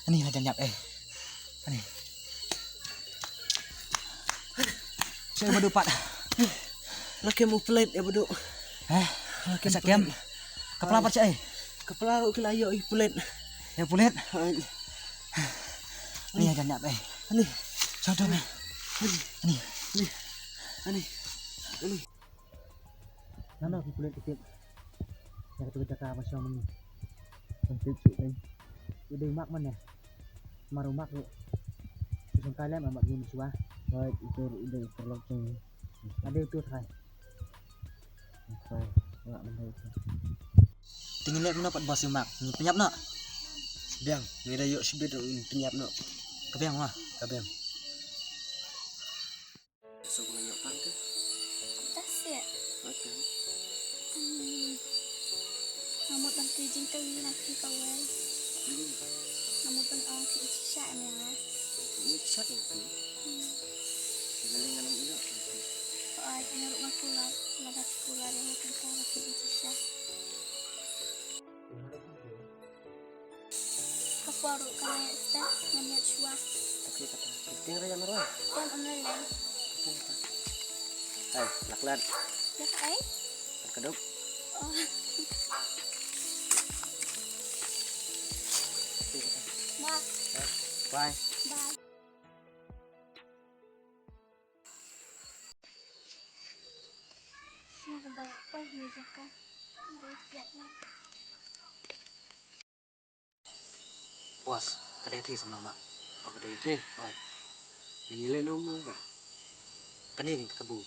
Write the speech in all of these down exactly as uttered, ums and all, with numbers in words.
Ani la jan ïap eh. Ani. Sha Badu pat. La kem u plet ïa Badu. Eh? La kem. Sha kem. Ka pla pat sha eh. Ka pla ruh ki la ïoh i plet. Ïa plet. Ani la jan ïap eh. Ani. Sha dong eh. Ani. Ani. Ani. Nano ki pulit ki tip. Ïa kata ka jaka ba shong mynne. Ban tip shuh dei. U dei mak man ne. Mar u mak ruh. U shong kai lem amat ngi shuwa. Hooid, utu u dei u paralok jong ngi. Ade utu thai. Thai. Nga mandai utu. Te ngin leh kumno pat boss ïa u mak. Ngin pynïap noh. Biang, ngi da ïoh shibit ruh ngin pynïap noh. Ka biang wa. Ka biang. Suk ma ïoh pang te. Dah siap. Oke. Hmm. Nga mut ban phi jingkylli na phi kawei. Hmm. Nga mut ban ong phi i shisha em ïa nga. I shisha ïa phi. Hmm. Phi lei ngan ym ïoh ïa phi. Oi, nga ruh nga kular, lada phi kular ïa nga phi ka phi i shisha. Ka por ruh ka la ïaid step, ngan ïaid shuwa. Ka phi kata. Tieng re ïa marwei. Tieng ym lei lei. Ka phi kata. Hai, lak lad. Ïa kaei? Kan ka duk. Oh. Ka phi kata. Bye. Bye. Bye. Bye. Bye. Bye. Boss, ka dei thi sa ma. Oh, ka dei thi. Oi. Ni le no mo ka. Kani ni ka bu.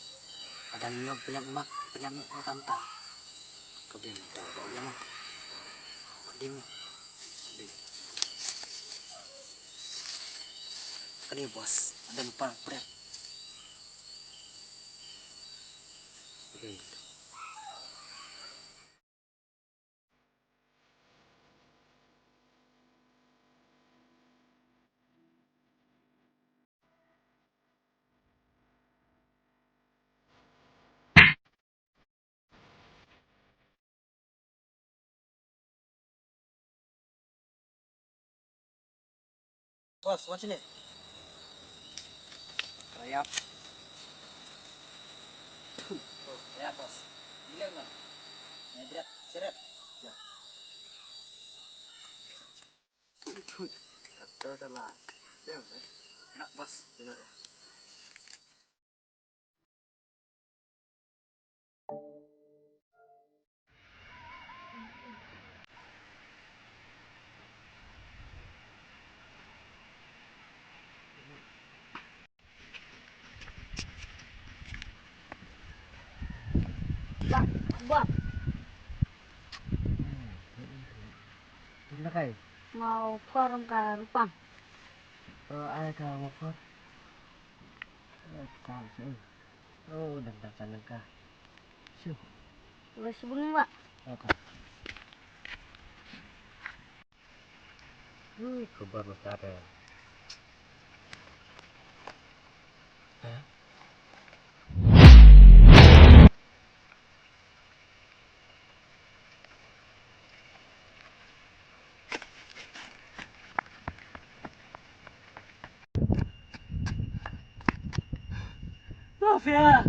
Ada ni nyom penyam mak, penyam mak tam ta. Ka bin ta ba ya ma. Ka ding. Ding. Kani boss, ada lupa pret. Oke. Boss, watch ni. Rayap. Oh, rayap, boss. Bilang, bang. Ni berat, seret. Ya. Kata dah lah. Ya, bos. Nak, bos. Ya. Bah, bah. Tum na kai? Nga u khor ka rupang. Oh, ai ka u khor. Eh, ka shu. Oh, dang dang ka nang ka. Shu. Wa shu bung wa. Apa? Ui, khabar masa ada. Hah? Mafia.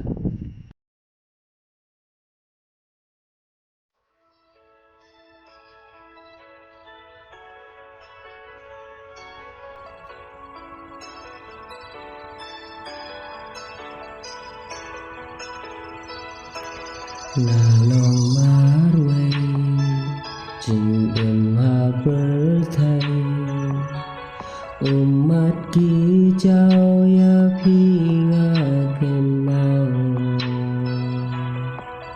La long marwei, jingim ha pyrthei. Ummat ki jaw ïa phi nga kynmaw.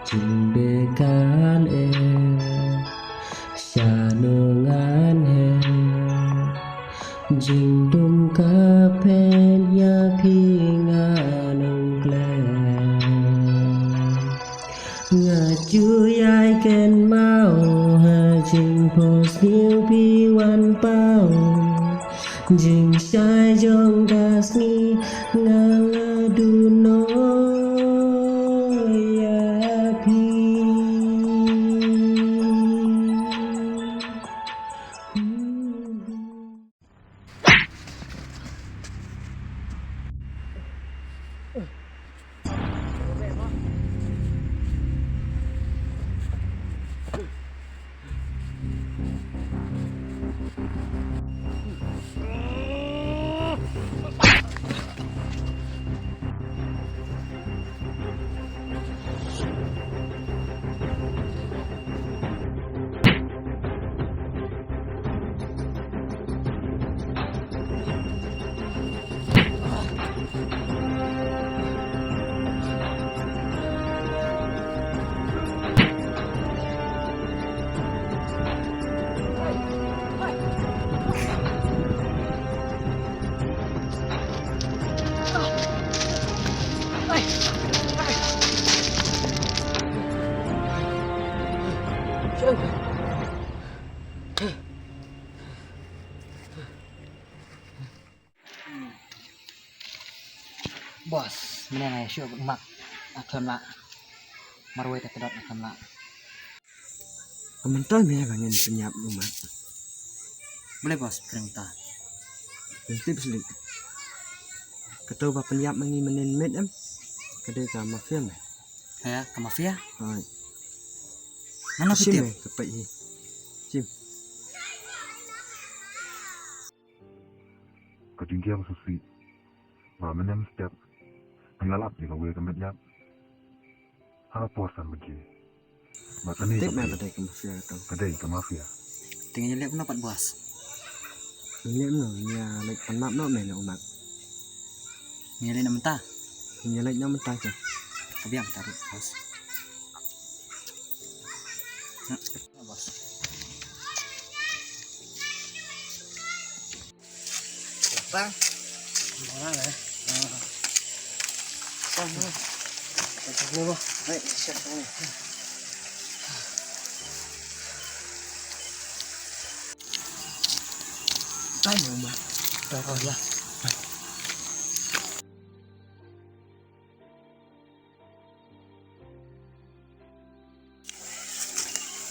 Jingbekan eh, shano ngan heh. Jingdum ka phet ïa phi ngan ym klet. Nga ju ïai kynmaw ha jingphohsniew phi wan paw. Jingshai jong ka sngi nga la duh noh ïa phi. Boss, mynne nga ïa shu bad Mak. Nga khlem lah. Marwei te ka dot nga khlem lah. Ka mynta me ba ngin pynïap u Mak. Balei boss, kren ta. Ngin tip slik. Kato ba pynïap ma ngi mynnin miet em. Ka dei ka mafia me. Ka, ka mafia? Hooid. Mano phi tip? Shim me, ka peit hi. Shim. Ka jingkieng shisha. Ba mynne mynstep phin ïalap ïa kawei ka met ïap. Ha ka por san baje. Ba kane ka dei ka mafia ka. Ka dei ka mafia. Te ngin ïaleh kumno pat boss? Ngin ïaleh kumno, ngin ïaleh pan map noh me na u Mak. Ngin ïaleh na mynta. Ngin ïaleh na mynta ka. Ka biang tarik boss. Boss. Bang. Mana eh? Bang. Bang. Baik, siap. Bang, Bang. Bang, Bang.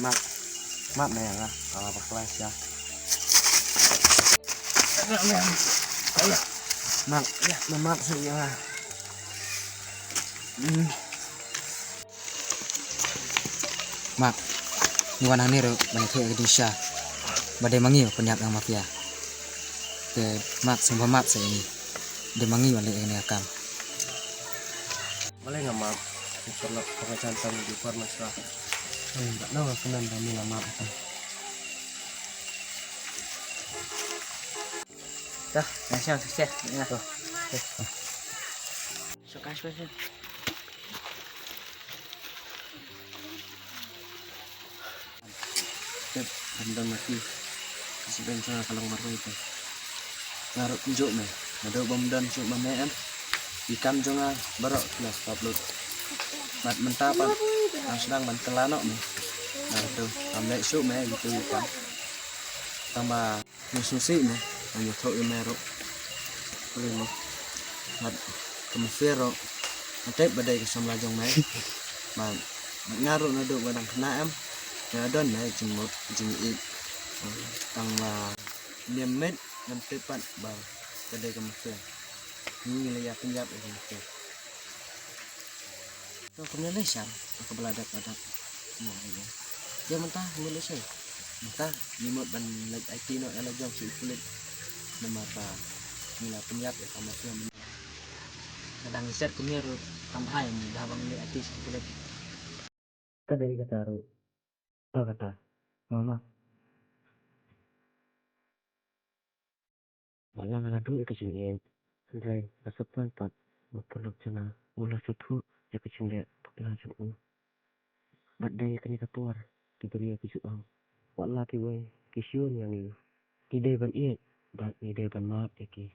Mak, mak me nga, ah, bakla sha. Mak, me mak sha nga. Hmm. Mak, ngi wan hangne ruh ban ïathuh ïa ka jingshisha ba dei ma ngi ba pynïap ïa ka mafia. Te Mak, sngewbha map sha ïa ngi. Dei ma ngi ba leh ïa kane ka kam. Balei nga map? Nga pynlong pyngan tam di por mynshuwa. Hmm, ba nang nga kynnoh ba me la map. Dah, nga shang shisha. Nga. Shang shisha. Tep, ban don ma ki. Ki shu ban sa ka long marwei te. Nga ruh kumjuh me. Naduh ba ym don shuh ma me em. Ki kam jong nga baroh ki la stop lut. Bad mynta pat nga sdang ban kylla noh me. Naduh ngam leh shuh me ïa ki kam. Tang ba Nga sngewsih me, nga ïathuh ïa me ruh. Balei mo? Bad ka mafia ruh nga tip ba dei ka samla jong me. Bad nga ruh naduh ba dang khynnah em, nga don me jingmut jingïeit. Tang ba niam met ngam tip pat ba ka dei ka mafia. Ngi la ïa pynïap ïa ka mafia. To kumne lei shan, ka ba la dep la dep. Ïa mynta kumne lei shan. Mynta ngi mut ban leit aiti noh ïa la jong sha pulit. Namar ba ngi la pynïap ïa ka mafia. Ka dang set kumne ruh tang ba ai ngi da ban leit aiti sha pulit. Ka dei kata ruh. Ka kata. Mama. Ba la nga la duh ïa ka jingïeit, hynrei ka sngewthuh pat ba paralok jong nga u la sngewthuh ïa ka jingleh bakla jong u. Bad dei kane ka por ki briew ki ju ong, wat la kiwei ki shu ïa ngi, ngi dei ban ïeit bad ngi dei ban map ïa ki.